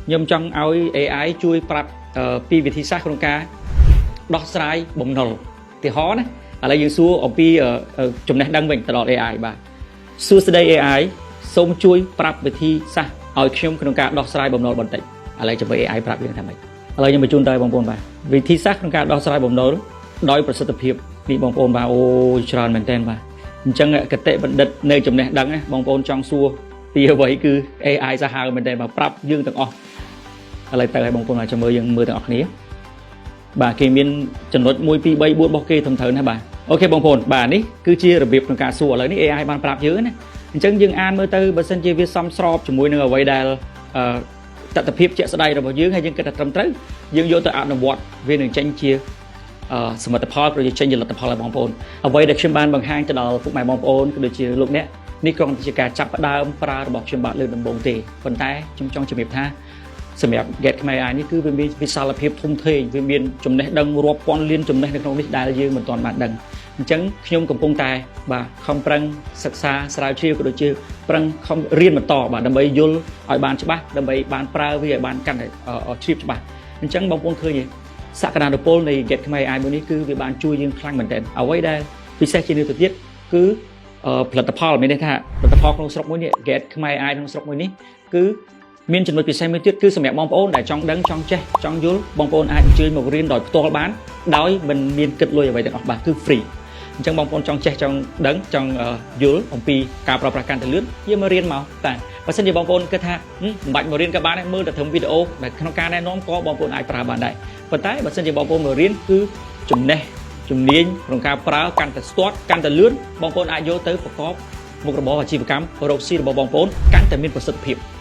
ខ្ញុំចង់ឲ្យ AI ជួយប្រាប់ពីវិធីសាស្ត្រក្នុងការដោះស្រាយបំណុលឧទាហរណ៍ណាឥឡូវយើងសួរអំពីចំណេះដឹងវិញទៅដល់ AI បាទសួស្តី AI សូមជួយប្រាប់វិធីសាស្ត្រឲ្យខ្ញុំក្នុងការដោះស្រាយបំណុលបន្តិចឥឡូវចាំមើល AI ប្រាប់យើងថាម៉េចឥឡូវខ្ញុំបញ្ជូនទៅឲ្យបងប្អូនបាទវិធីសាស្ត្រក្នុងការដោះស្រាយបំណុលដោយប្រសិទ្ធភាពនេះបងប្អូនបាទអូច្រើនមែនទែនបាទអញ្ចឹងគតិបណ្ឌិតនៅចំណេះដឹងណាបងប្អូនចង់សួរពីអ្វីគឺ AI សាហាវមែនទែនបាទប្រាប់យើងទាំងអស់ឥឡូវទៅឲ្យបងប្អូនបាទចាំមើលយើងមើលទាំងអស់គ្នាបាទគេមានចំណុច1 2 3 4របស់គេត្រឹមត្រូវណាបាទ OK បងប្អូនបាទនេះគឺជារបៀបក្នុងការសួរឥឡូវនេះ AI បានប្រាប់យើងណាអញ្ចឹងយើងអានមើលទៅបើសិនជាវាសមស្របជាមួយនឹងអ្វីដែលអឺតថភាពជាក់ស្ដែងរបស់យើងហើយយើងគិតថាត្រឹមត្រូវយើងយកទៅអនុវត្តវានឹងចេញជាសមិទ្ធផលក៏ដូចជាចេញជាលទ្ធផលឲ្យបងប្អូនអ្វីដែលខ្ញុំបានបង្ហាញទៅដល់ពុកម៉ែបងប្អូនក៏ដូចជាលោកអ្នកនេះគ្រាន់តែជាការចាប់ផ្ដើមប្រើរបស់ខ្ញុំបាទលើកដំបូងទេប៉ុន្តែខ្ញុំចង់ជំរាបថាសម្រាប់ Get ខ្មែរ AI នេះគឺវាមានវិសាលភាពធំធេងវាមានចំណេះដឹងរាប់ពាន់លានចំណេះនៅក្នុងនេះដែលយើងមិនទាន់បានដឹងអញ្ចឹងខ្ញុំកំពុងតែបាទខំប្រឹងសិក្សាស្រាវជ្រាវក៏ដូចជាប្រឹងខំរៀនបន្តបាទដើម្បីយល់ឲ្យបានច្បាស់ដើម្បីបានប្រើវាឲ្យបានកាន់តែជ្រាបច្បាស់អញ្ចឹងបងប្អូនឃើញទេសក្តានុពលនៃ Get ខ្មែរ AI មួយនេះគឺវាបានជួយយើងខ្លាំងមែនទែនអ្វីដែលពិសេសជាងនេះទៅទៀតគឺផលិតផលមានន័យថាផលិតផលក្នុងស្រុកមួយនេះ Get ខ្មែរ AI ក្នុងស្រុកមួយនេះគឺមានចំណុចពិសេសមួយទៀតគឺសម្រាប់បងប្អូនដែលចង់ដឹងចង់ចេះចង់យល់បងប្អូនអាចអញ្ជើញមករៀនដោយផ្ទាល់បានដោយមិនមានគិតលុយអ្វីទាំងអស់បាទគឺ free អញ្ចឹងបងប្អូនចង់ចេះចង់ដឹងចង់យល់អំពីការប្រើប្រាស់កាន់តែលឿនយើងមករៀនមកតែបើសិនជាបងប្អូនគិតថាមិនបាច់មករៀនក៏បានដែរមើលតែត្រឹមវីដេអូដែលក្នុងការណែនាំក៏បងប្អូនអាចប្រើបានដែរប៉ុន្តែបើសិនជាបងប្អូនមករៀនគឺចំណេះជំនាញក្នុងការប្រើកាន់តែស្ទាត់កាន់តែលឿនបងប្អូនអាចយកទៅប្រកបមុខរបរអាជីវកម្មរកស៊ីរបស់បងប្អូនកាន់តែមានប្រសិទ្ធភាព។